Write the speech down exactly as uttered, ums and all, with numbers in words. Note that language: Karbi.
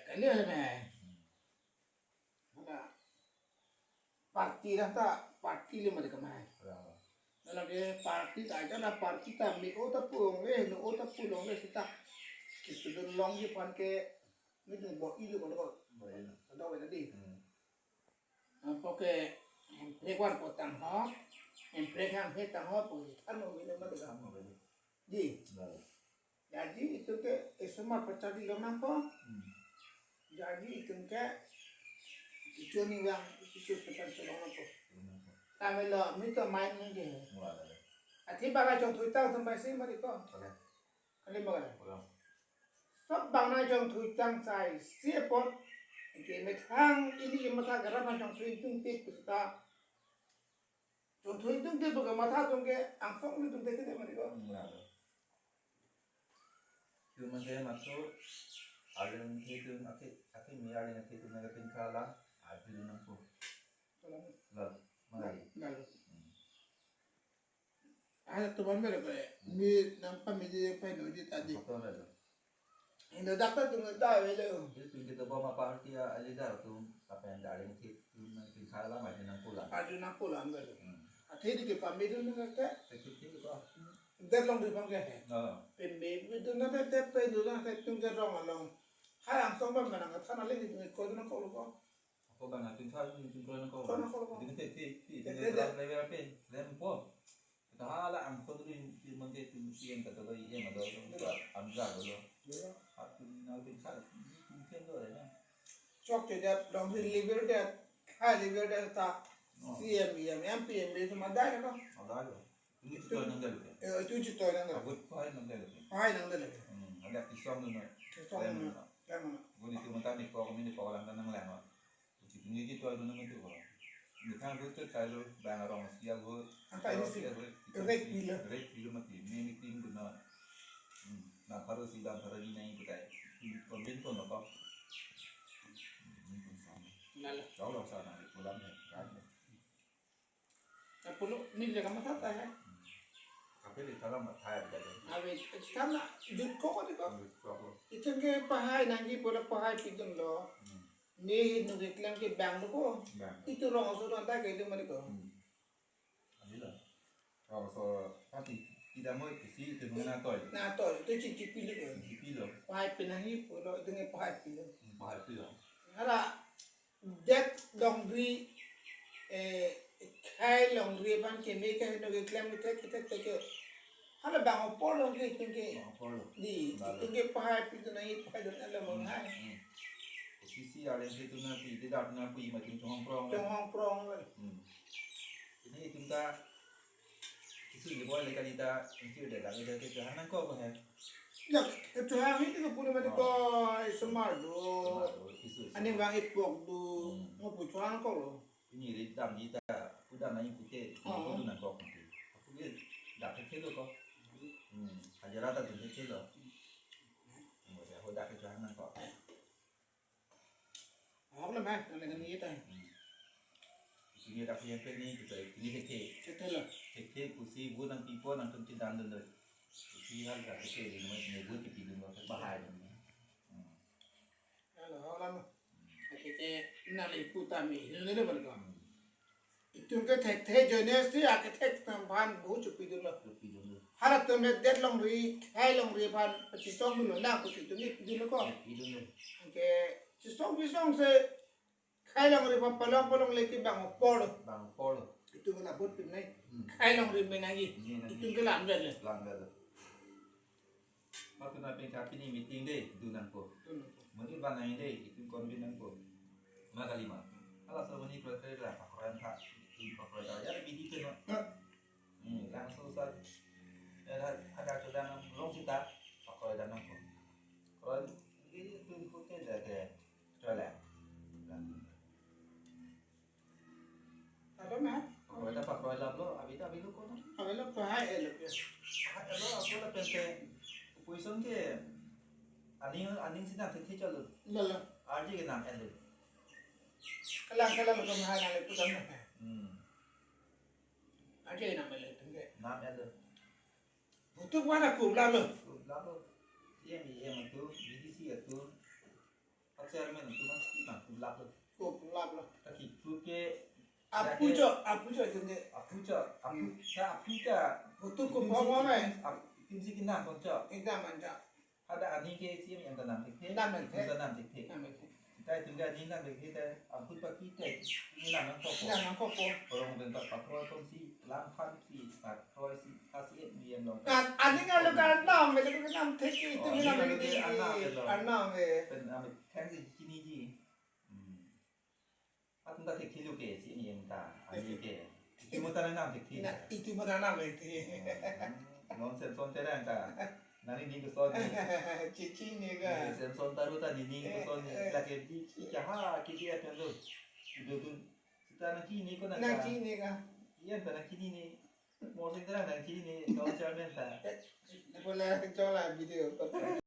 Kali ada mai. Ada party dah ta, party le mari kemai. Dalam dia party ta aja lah, party ta mi o ta pulongle, no o ta pulongle sita. Kisudun long ji pan ke, mi tu bo ilu ko ko. Ada wala di. Apa ke emprek wan potang ho, emprek hang he tang ho, pun kan mo mino mari ka. Di. Jadi itu ke esoma pachadi lo nangpo. Jadi itu ke ichoni wang isu sepan cholong nangpo. Kami lo mito main mungkin. Ati bang chongthui tang sampai si mari ko. Kali bang. Sab bang chongthui tang sai si apot. Ke methang ili matha garap chongthui tung tip kita. Chongthui tung tip ke matha tung ke angsong ni tung tip ke mari ko. Tum mangke maksud, arleng hitung ake, ake mi arleng hitung na kating kala, arjun nangpo. Lal, malai. Ada teman bela ko, mi nang pamili pa no di tadi. Betul bela. Indo dakta tung ta bela. Jadi tum kita bawa apa arti ya, alida tum apa yang arleng hitung na kating kala, arjun nangpo la. Arjun nangpo la bela. Ati di ke pamili na ka. Sakit itu kok. Det longri bang ke he. Pembe bidun na det, det pembe na det tung ke rong along. Hai angsong bang manang than ale ni ko na ko lo ko. Ako bang atin than ni ko na ko. Ko na ko lo ko. Ini te te te te te te te te te po. Kita hala angko tu ni mangke tu siang kata lo iya mador tu amja lo. Atu na tin than ni tin do ya. Chok ke det longri liver det, hai liver det ta. C M, E M, M P, M B itu madai ko. Madai ko. Ini tu nang dalu ke. Eh, itu cito nang dalu. Abut pahai nang dalu ke. Pahai nang dalu. Hmm, ada pisong tu na. Pisong tu na. Yang mana? Guni tu mata ni ko kami ni ko lang nang lang. Ini cito tu nang itu ko. Ini kan tu tu kalu bang rong sial bu. Anta ini si rek pilo. Rek pilo mati. Ini meeting tu na. Hmm, na baru sidang baru ni nang itu kai. Kombin pun apa? Nalo. Jauh lah sana di pulang ya. Pulo ni le kama tata ya. Kape le tala mathai ada. Ave, karena jut ko ko di ko. Itu ke pahai nangji pulo pahai pidun lo. Ni nu ke klang ke bang lo ko. Itu rong so don ta ke itu mari ko. Adila. Rong so pati tidak mau isi itu mengenai toy. Na toy itu cingki pilo ko. Cingki pilo. Pahai pinangji pulo itu nge pahai pilo. Pahai pilo. Ada det longri, eh, khei longri aphan keme ke heno ke klem ke thek ke thek ke. Hala bang apor long ke tingke. Bang apor long. Di, tingke pahai pidun nangji pahai don alam hai. Sisi arleng hitung na pi, tidak na pi, makin chonghong prong. Chonghong prong. Ini hitung ta Kisu ni boy le kali ta, kisu de la le ke hang nang ko ko he. Ya, itu hang itu ke punya mati ko, semar do. Semar do, kisu, semar. Ani bang ipok do, mau pucuan ko lo. Ini ri dam di ta, udah main pute, itu nang ko. Aku dia dak ke lo ko. Hmm, aja rata tu ke lo. Mau saya hodak ke hang nang ko. Ahok le mai, nang le kani ta. Ini dak yang pe ni kita ini ke ke. Ke te lo. Ke ke kusi bu nang pipo nang tum ti dan dun dun. Kusi hal ka ke ke ni mai ni bu ti pi dun lo bahai dun. Halo, ahok lam. Ke ke nang le ipu ta mi. Ini le bal ko. Itum ke thekthe ajoine si akethek aphan bu chepidun lo. Chepidun lo. Hala atum ke det longri, khei longri aphan pachisong dun lo, nang pusi itum ke pidun lo ko. Pidun lo. Ke chisong chisong si khei longri aphan palong palongle ke bang apor lo. Bang apor lo. Itum ke labut pin nai. Hmm. Khei longri menangji. Menangji. Itum ke lam vet le. Lam vet le. Matu na pengkha pini meeting de, dun nangpo. Dun nangpo. Mani banai de, itum konvin nangpo. Ma kali ma. Halaso mani klo kre la pakroy tha, itum pakroy tha. Ya bidi ke no. Hmm, langsung sa. Ya ada, ada chodang long sita, pakroy dan nangpo. Kroy ini itum ko ke da ke. Chola. Alo na? Pakroy ta pakroy lap lo, abi ta abi lo ko na? Abi lo pahai elo ya. Pahai elo, aku la pente. Puison ke aning, aning sina thekthe chalo. Lo lo. Arje ke nam elo. Kalang kalang lo pahai na le putan na. Hmm. Arje ke nam elo tungke. Nam elo. Butuh mana kum lalo. Kum lalo. Iya mi iya matu, bidi si atu. Chairman atum masi nangpulaplo. Ko pulaplo. Ta kipu ke, Apucho, apucho jengke. Apucho, apu, ta apu ta. Putu ko pom pom eh. Apu, apu si kinam poncho. Ekdam anja. Hadak aning ke C M yang tanam thekthe. Nam thekthe. Tanam thekthe. Nam thekthe. Kita atum ke aning nam thekthe ta apu paki ta. Ini nam nangkokpo. Nam nangkokpo. Orang bentak patrol pon si, lam phan si, patrol si, kasi et miyem long. Kan aning alo kan nam, beli ko nam thek itu Oh, nam aning alo ini. ke anam ke lo. Anam eh. Pen amit thanks si kini ji. Hmm. Atum ta thekthe lo ke C M yang ta. Aning ke. Itu mo ta nam thekthe. Na itu mana nam itu. Hmm. Long Samson Terang ta. Nangning koson ni. Cici ni ka. Samson Terang ta nangning koson ni. Lake di kaha kiki apen lo. Ibu tu. Sita nangkini ko nang. Nangkini ka. Iya ta nangkini ni. Morsing Terang nangkini. Kau chairman ta. Boleh coba video.